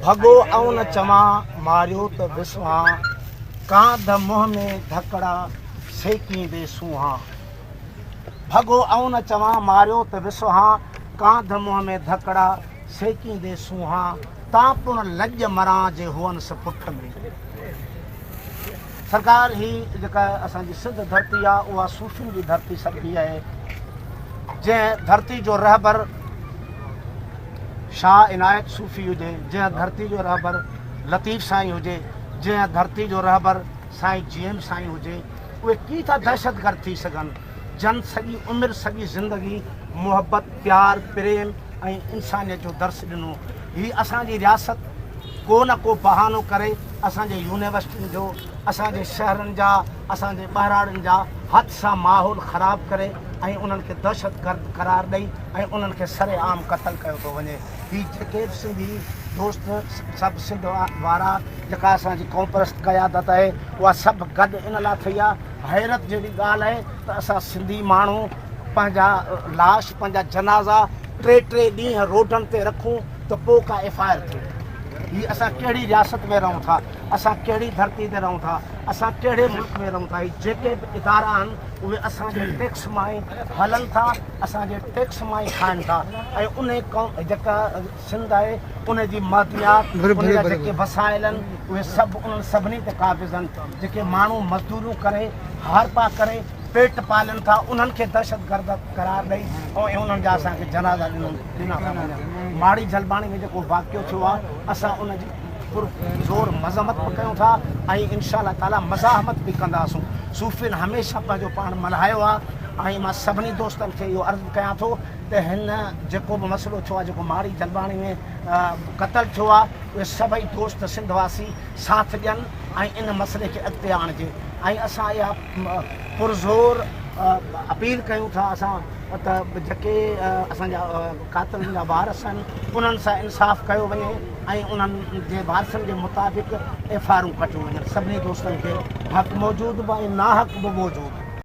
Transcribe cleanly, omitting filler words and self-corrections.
ڀڳو آئون نه چوان، ماريو ته وسهان، ڪانڌ منهن ۾ ڌڪڙا، سيڪيندي سونهان. ڀڳو آئون نه چوان، ماريو ته وسهان، ڪانڌ منهن ۾ ڌڪڙا، سيڪيندي سونهان، تان پڻ لڄ مران جي هئنس پٺ ۾. سرڪار هي جيڪا اسان جي سنڌ ڌرتي آ اها صوفين جي ڌرتي سڏبي آهي جنهن ڌرتي جو رهبر شاهه عنايت صوفي هجي جنهن ڌرتي جو رهبر لطيف سائين هجي جنهن ڌرتي جو رهبر سائين جي ايم سائين هجي اهي ڪي ٿا دهشتگرد ٿي سگهن جن سڄي عمر سڄي زندگي محبت پيار پريم ۽ انسانيت جو درس ڏنو. هي اسان جي رياست ڪو نه ڪو بهانو ڪري اسان جي يونيورسٽين جو، اسان جي شهرن جا، اسان جي ٻهراڙين جا هٿ سان ماحول خراب ڪري ۽ انهن کي دهشتگرد قرار ڏئي ۽ انهن کي سر عام قتل ڪيو ٿو وڃي. هي جيڪي به سنڌي دوست سڀ سنڌ وارا جيڪا اسان جي قومپرست قيادت آهي اها سڀ گڏ ان لاء ٿئي آهي. حيرت جهڙي ڳالهه آهي ته اسان سنڌي ماڻهو پنهنجا لاش پنهنجا جنازا ٽي ٽي ڏينهن روڊن تي رکون ته پوء ڪا ايف I R ٿئي. هي اسان ڪهڙي رياست ۾ رهون ٿا، اسان ڪهڙي ڌرتي تي رهون ٿا، اسان ڪهڙي ملڪ ۾ رهون ٿا. هي جيڪي به ادارا آهن اهي اسان جي ٽيڪس مان ئي هلن ٿا، اسان جي ٽيڪس مان ئي کائن ٿا ۽ انهي قوم جيڪا سنڌ آهي ان جي معدنيات ان جا جيڪي وسائل آهن اهي سڀ انهن سڀني تي قابض آهن. جيڪي ماڻهو مزدوريون ڪري هارپا ڪري پيٽ پالين ٿا انهن کي دهشتگرد قرار ڏئي ۽ انهن جا اسان کي جنازا ڏنا ٿا وڃن. ماڙي جلباڻي ۾ جيڪو واقعو ٿيو آهي اسان ان جي پر زور مذمت به ڪيون ٿا ۽ انشاء الله تعالي مزاحمت به ڪنداسون. صوفين هميشه پنهنجو پاڻ ملهايو آهي ۽ مان سڀني دوستن کي اهو عرض به ڪيان ٿو ته هن جيڪو به مسئلو ٿيو آهي جيڪو ماڙي جلباڻي ۾ قتل ٿيو آهي اهي سڀئي دوست سنڌ واسي ساٿ ڏين ۽ ان مسئلي کي اڳتي آڻجي ۽ اسان اها پرزور اپيل ڪيون ٿا اسان ته جيڪي اسان جا قاتلن جا وارث آهن انهن سان انصاف ڪيو وڃي ۽ انهن جي وارثن جي مطابق ايف آرون ڪٽيون وڃن سڀني دوستن کي حق موجود به ۽ ناحق به موجود.